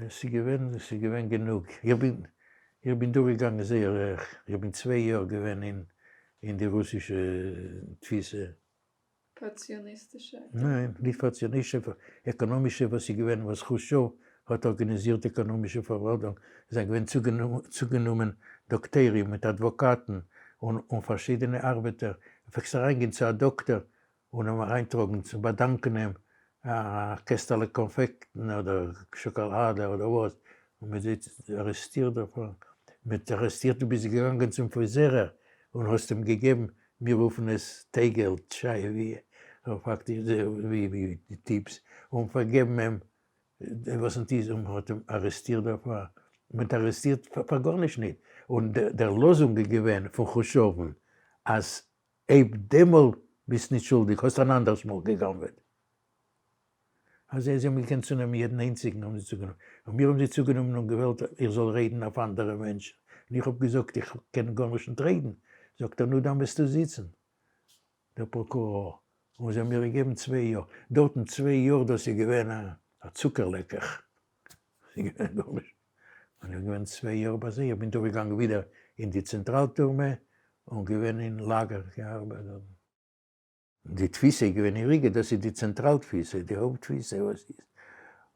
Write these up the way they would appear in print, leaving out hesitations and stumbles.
עס איז געווען, עס איז געווען גענוג. איך בין, איך בין דורכגעגאנגען זייער ערך. איך בין צוויי יאר געווען אין, אין די רוסישע תפיסה. פאר ציוניסטישע? ניין, נישט פאר ציוניסטישע, פאר עקאנאמישע וואס איז געווען וואס כרושטשאוו האט ארגאניזירט עקאנאמישע פארוואלטונג, עס זענען געווען צוגענומען דאקטוירים מיט אדוואקאטן און און פארשידענע ארבעטער, פלעגסט אריינגיין צו א דאקטער און אים אריינטראגן צו באדאנקן אים א קעסטעלע קאנפעקטן אדער שאקאלאדע אדער וואס, און מען האט זיי ארעסטירט דערפאר, מען האט ארעסטירט דו ביסט געגאנגען צום פריזערער און האסט אים געגעבן, מיר רופן עס טיי-געלט, טשאיעוויע, אבער פאקטיש ווי די tips, און פארגעבן אים וואס און טיז, און מען האט אים ארעסטירט דערפאר, מען האט ארעסטירט פאר גארנישט ניט, און דער לאזונג איז געווען פון כרושטשאוון אז אויב דעמאלט ביסט נישט שולדיג האסט אן אנדערש מאל גע'גנב'עט. אזוי זיי האבן געקענט צונעמען יעדן איינציגן האבן זיי צוגענומען. און מיר האבן זיי צוגענומען און געוואלט איך זאל רעדן אויף אנדערע מענטשן. און איך האב געזאגט איך קען גארנישט נישט רעדן. זאגט ער נו דאן וועסטו זיצן. דער פראקוראר. און זיי האבן מיר געגעבן צוויי יאר. דארטן צוויי יאר דאס איז געווען א צוקער לעקעך. ס'איז געווען גארנישט. און איך בין געווען צוויי יאר ביי זיי, איך בין דורכגעגאנגען ווידער אין די צענטראל טורמע, און געווען אין לאגער געארבעט דארטן. די תפיסה איז געווען אין ריגע, דאס איז די צענטראל תפיסה, די הויפט תפיסה וואס איז,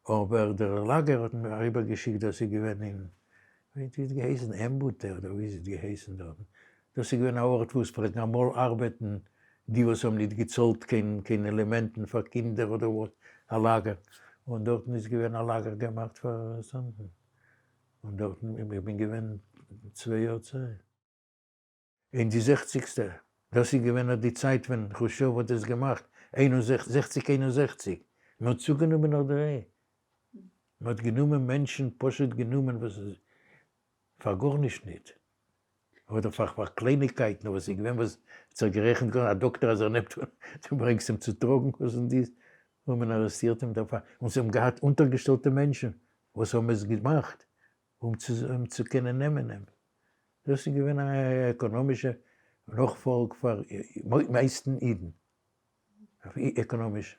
אבער דער לאגער האט מיר אריבער געשיקט, דאס איז געווען אין, ווי האט עס געהייסן, אמבוטע אדער ווי איז עס געהייסן דארטן, דאס איז געווען א ארט וואו עס פלעגן אמאל ארבעטן די וואס האבן ניט געצאלט קיין קיין עלימענטן פאר קינדער אדער וואס, א לאגער, און דארטן איז געווען א לאגער געמאכט פאר ארעסטאנטן, און דארטן איך בין געווען צוויי יאר צייט. אין די זעכציגסטע, דאס איז געווען אט די צייט ווען כרושטשאוו האט עס געמאכט, איין און זעכציג איין און זעכציג, מען האט צוגענומען נאך די, מען האט גענומען מענטשן, פשוט גענומען וואס פאר גארנישט ניט, אדער פאר פאר קלייניגקייטן וואס איז געווען וואס האט זיך גערעכנט גאר א דאקטער אז ער נעמט אן דו ברענגסט אים צו טראגן וואס און דיס און מען ארעסטירט אים דערפאר און זיי האבן געהאט אונטערגעשטעלטע מענטשן וואס האבן עס געמאכט אום צו אום צו קענען נעמען אים דאס איז געווען א עקאנאמישע נאכפאלג פאר מייסטן אידן עקאנאמיש.